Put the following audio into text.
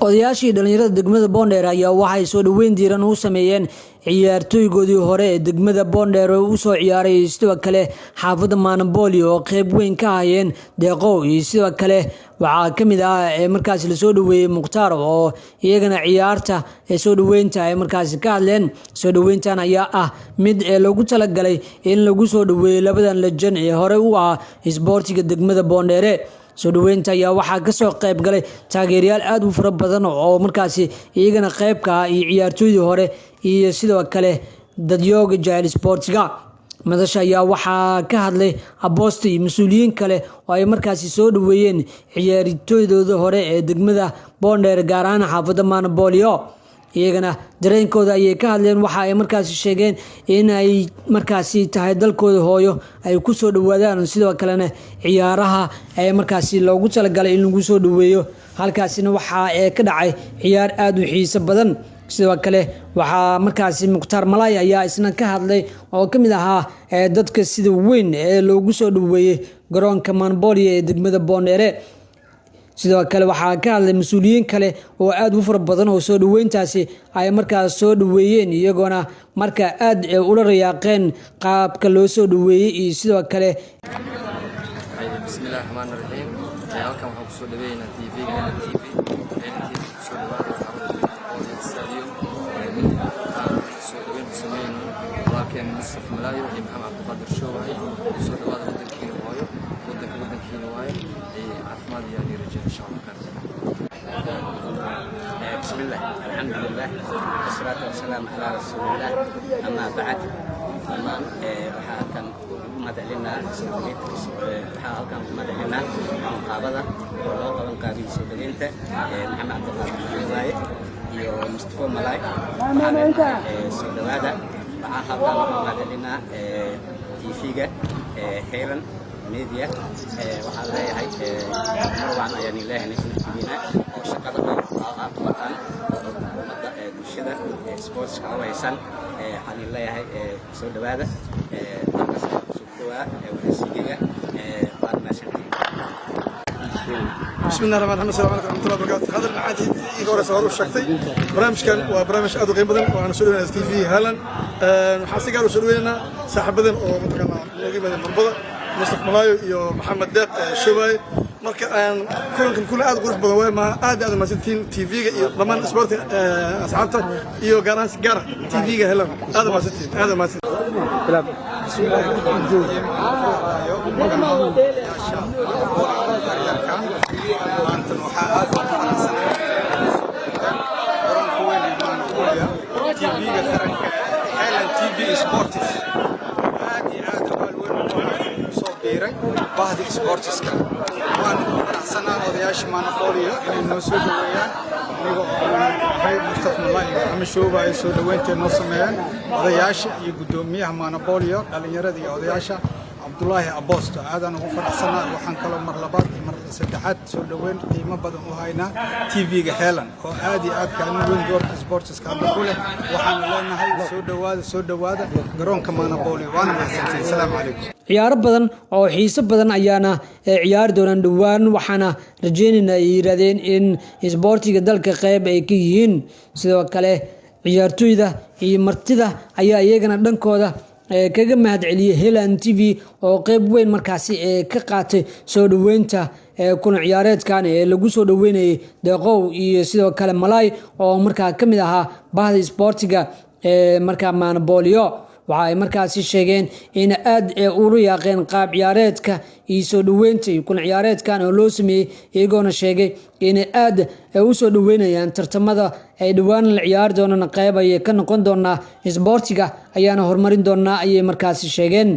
Odayaashii dhalinyarada degmada Boondheer ayaa waxay soo dhoweyn diiran u sameeyeen ciyaartooygoodii hore ee degmada Boondheer oo usoo ciyaaray, iyo sidoo kale xaafadda Maanabooli oo qeyb weyn ka hayeen Deeqow, iyo sidoo kale waxaa ka mid ah ee markaasi lasoo dhoweeyey Mukhtaar, oo iyagana ciyaarta ee soo dhoweynta ay markaasi ka hadleen. Soo dhoweyntan ayaa ah mid ee loogu talagalay in lagu soo dhoweeyo labadan legend ee hore u ahaa isboortiga degmada Boondheere. Soo dhoweynta ayaa waxaa kasoo qayb galay taageerayaal aada u fara badan oo markaasi iyagana qeybka ah, iyo ciyaartooydii hore iyo sidoo kale dadyooga jecel isboortiga. Madasha ayaa waxaa ka hadlay Aboosta iyo mas-uuliyiin kale oo ay markaasi soo dhoweeyeen ciyaartooydooda hore ee degmada Boondheer, gaar ahaan xaafadda Maanaboolio. Iyagana dareenkooda ayay ka hadleen. Waxa ay markaasi sheegeen in ay markaasi tahay dalkooda hooyo ay ku soo dhowaadaan, sidoo kalena ciyaaraha ee markaasi loogu talagalay in lagu soo dhoweeyo. Halkaasina waxa ee ka dhacay ciyaar aada u xiiso badan. Sidoo kale waxaa markaasi Mukhtaar Malaay ayaa isna ka hadlay, oo ka mid ahaa dadka sida weyn ee loogu soo dhoweeyey garoonka Maanbooliya ee degmada Boondheere. Sidoo kale waxaa ka hadlay mas-uuliyiin kale oo aada u fara badan oo soo dhoweyntaasi ay markaas soo dhoweeyeen, iyagoona markaa aada ula rayaaqeen qaabka loo soo dhoweeyey iyo sidoo kale. Bismillahi raxmaan raxiim. Halkan waxaan kusoo dhaweeynaa TV-ga Helan TV. Helan TV kusoo dhawaada xarunta Stadium. Aan soo dhaweyn ku sameyno walaalkeen Mustaf Malaayo iyo Maxamed Cabdiqaadir Shoowahay. Kusoo dhawaada wadankiina hooyo, wadanka wadankiina waaye. Caafimaad iyo aan rajeyn, insha Allah khayr. بسم الله، الحمد لله، والصلاة والسلام على رسول الله، أما بعد. Dhammaan waxaa halkan ugu mahadcelinaa soo dhaweynta, waxaa halkan ugu mahadcelinaa qabanqaabada oo loo qaban qaabiyey soo dhaweynta Maxamed Cabdiqaadir waaye iyo Mustafa Malaay. Waxaan leenahay soo dhawaada. Waxaan halkan ugu mahadcelinaa TV-ga Helan Media. Waxaan leeyahay marwaan ayaan leeyahay naftigiina oo shaqada aad qabataan oo ummadda bulshada sportska u haysan. Waxaan leeyahay soo dhawaada. Halkaas soo dhawaa wareysigayga, waad mahadsantihiin. بسم الله الرحمن الرحيم، السلام عليكم ورحمة الله وبركاته. هذا المعاد iga horeysa hore u sheegtay. Barnaamijkan waa barnaamij aad u qiimo badan oo aan soo dhaweynaa TV Helan. Waxaan si gaar u soo dhaweynaynaa saaxiibadan oo mataqaanaa nooga yimaadeen Marbada, Mustaf Malaayo iyo Maxamed Deeq Shobaaye. Marka kulankan kulan aad u qurux badan waay. Ma aad aad umahadsantihiin TV-ga iyo dhammaan isboortiga asxaabta, iyo gaar ahaan si gaara TV-ga Helan. Aad umahadsantihiin, aad umahadsantihiin. بسم الله الرحمن الرحيم. Odayaasha maantan waxaa aad ugu faraxsanahay garoonka weyn ee Maanapolia, TV-ga qaranka Helan TV Sports aad iyo aad abaal weyn u soo biiray bahda sportiska. Waan ku faraxsanaa odayaasha Maanapolia inay noo soo dhaweeyaan, aniga oo ahay Mustaf Malay iyo Maxamed Shooba, ay soo dhaweynteed noo sameeyeen odayaasha iyo guddoomiyaha Maanapolia, dhalinyarada iyo odayaasha Cabdulaahi Abosto. Aadaan ugu faraxsanaa. Waxaan kaloo mar labaad iyo mar saddexaad soo dhoweyn qiimo badan u haynaa TV-ga Helan oo aad iyo aad kaalin weyn doorka sportiska hadda ku leh. Waxaana leenahay soo dhowaada, soo dhowaada garoonka Maanapolia. Waana mahadsantiin. Asalaamu calaykum. Ciyaaro badan oo xiiso badan ayaana ciyaari doonaan dhowaan, waxaana rajeynayna ay yiraahdeen in isboortiga dalka qeyb ay ka yihiin. Sidoo kale ciyaartooyda iyo martida ayaa iyagana dhankooda kaga mahad celiyey Helan TV oo qeyb weyn markaasi ka qaatay soo dhoweynta kulan ciyaareedkan ee lagu soo dhoweynayay Deeqow iyo sidoo kale Malay, oo markaa ka mid ahaa bahda isboortiga ee markaa Maanaboolyo. Waxa ay markaasi sheegeen in aad ula yaaqeen qaab ciyaareedka iyo soo dhoweynta iyo kulan ciyaareedkan oo loo sameeyey, iyagoona sheegay inay aad u soo dhoweynayaan tartamada ay dhowaan la ciyaari doonaan. Qeyb ayay ka noqon doonaa, isboortiga ayaana horumarin doonaa, ayay markaasi sheegeen.